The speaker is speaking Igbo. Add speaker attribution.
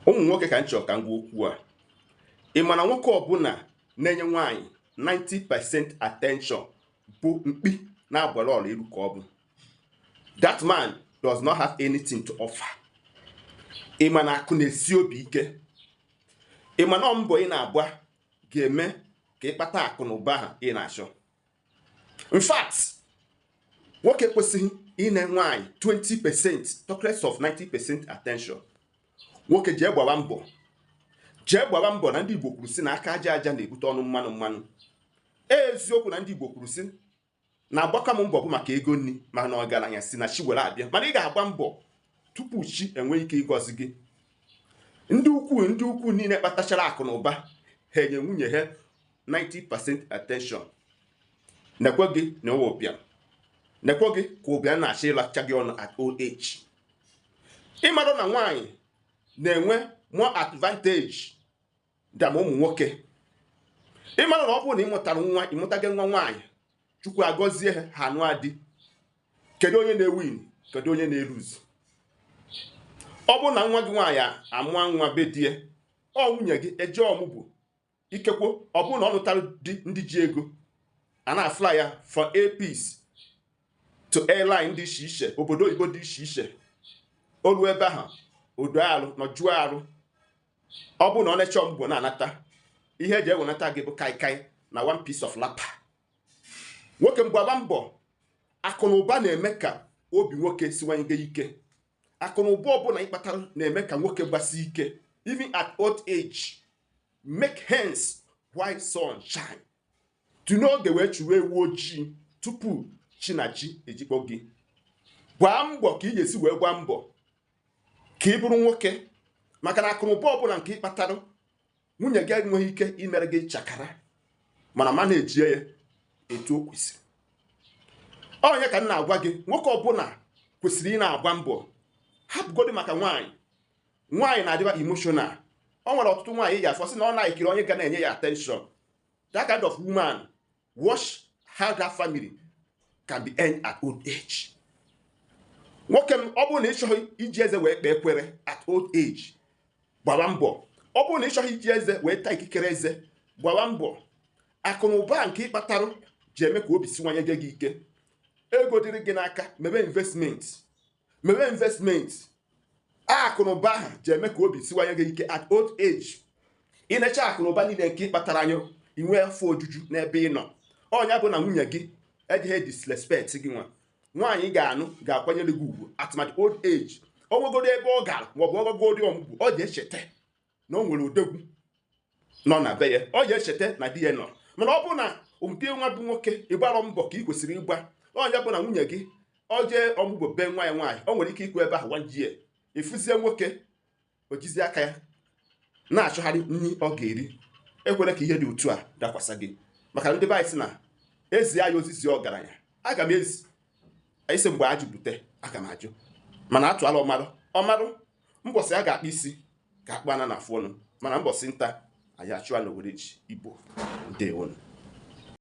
Speaker 1: Ụmụ nwoke ka m chọrọ ka m gwa okwu a. Ị ma na nwoke ọbụla na-enye nwaanyị 90% attention bụ mkpi na-agbara ọla iru ka ọ bụ. That man does not have anything to offer. Ị ma na akụ na-esi obi ike. Ị ma na mbọ ị na-agba ga-eme ka ịkpata akụ na ụba ahụ ị na-achọ. In fact, nwoke kwesịghị inye nwaanyị 20%, talk less of 90% attention. Nwoke, jee gbaba mbọ, jee gbaba mbọ. Na ndị Igbo kwuru sị na aka aja aja na-ebute ọnụ mmanụ mmanụ. Eziokwu na ndị Igbo kwuru sị na agbakọ m mbọ bụ maka ego nri, mana ọgaranya si na chi were abịa. Mana ị ga-agba mbọ tupu chi enwee ike ịgọzi gị. Ndị ukwu niile kpatachara akụ na ụba ha enye nwunye ha 90% attention. Nekwe gị na ụwa ụbịam, nekwe gị ka ụbịam na-achọ ịlacha gị ọnụ at old age. Ịmarụ na nwaanyị na-enwe more advantage than ụmụ nwoke. Ịmara na ọ bụrụ na ị mụtara nwa, ịmụtaghị nwa nwaanyị, Chukwu agọzie ha, ha anụ adị. Kedu onye na-ewin? Kedu onye na-elose? Ọ bụrụ na nwa gị nwaanyị amụọ nwa be die, ọ nwunye gị eje ọmụgwọ, ikekwe ọ bụrụ na ọ nụtara di ndị ji ego, a na-afly ya from Air Peace to airline dị iche iche, obodo oyibo dị iche iche, olu ebe ahụ odo arụ nọjuo arụ. Ọ bụrụ na ọ na-eche ọmụgwọ na-anata, ihe eji ewenata gị bụ kaikai na one piece of wrapper. Nwoke m, gbaba mbọ. Akụ na ụba na-eme ka obi nwoke siwanye ike. Akụ na ụba ọbụla ịkpatara na-eme ka nwoke gbasie ike even at old age. Make haste while sun shine. Tu n'oge wee chụwa ewu ojii tupu chi na chi ejikpọ gị. Gbaa mbọ ka ị ga-esi wee gbaa mbọ ka ị bụrụ nwoke, maka na akụnụba ọbụla nke ị kpatara, nwunye gị enweghị ike imere gị chakara, mana ma na-ejie ya etu o kwesịrị. Onye ka m na-agwa gị, nwoke ọbụla kwesịrị ị na-agba mbọ. Hapụgodi maka nwaanyị. Nwaanyị na-adịba emotional. O nwere ọtụtụ nwaanyị ị ga-afọ sị na ọ na-ekiri onye ga na-enye ya attention. That kind of woman, watch how that family can be end at old age. Nwoke m, ọ bụrụ na ị chọghị iji eze wee kpee ekwere at old age, gbaba mbọ. Ọ bụrụ na ị chọghị iji eze wee taa ikikere eze, gbaba mbọ. Akụ na ụba nke ịkpatarụ ji eme ka obi siwanye gị ike. Ego dịrị gị n'aka, mebe investment, mebe investment. Akụ na ụba ahụ ji eme ka obi siwanye gị ike at old age. Ị na-eche akụ na ụba niile nke ịkpatara anya, inwe afọ ojuju n'ebe ị nọ. Ọnya bụ na nwunye gị ejighị disrespect gị. Nwa nwaanyị ga-anụ ga-akwanyere gị ugwu atụmatụ old age. O nwegoro ebe ọ gara maọbụ ọgọgodi ọmụgwọ, ọ ga-echeta na o nwere odogwu nọ na be ya, ọ ga-echeta na di ya nọ. Mana ọ bụ na ụdị nwa bụ nwoke ịgbarọ mbọ ka ị kwesịrị ịgba, ọnya bụ na nwunye gị ọ jee ọmụgwọ be nwa ya nwaanyị, o nwere ike ikwu ebe ahụ one year, ịfụzie nwoke o jizie aka ya na-achọgharị nri ọ ga-eri. Ekwere ka ihe dị otu a dakwasa gị, maka ndị be anyị sị na ezi ya ozizi ọgaranya. Aga m ezi isi mgbe ajụ bute, aga m ajụ, mana atụala ọmarụ ọmarụ mbọsị a ga-akpụ isi ka akpụ ana na afụ ọnụ, mana mbọsị nta anyị achụa na Owere ji Igbo. Ndewonu.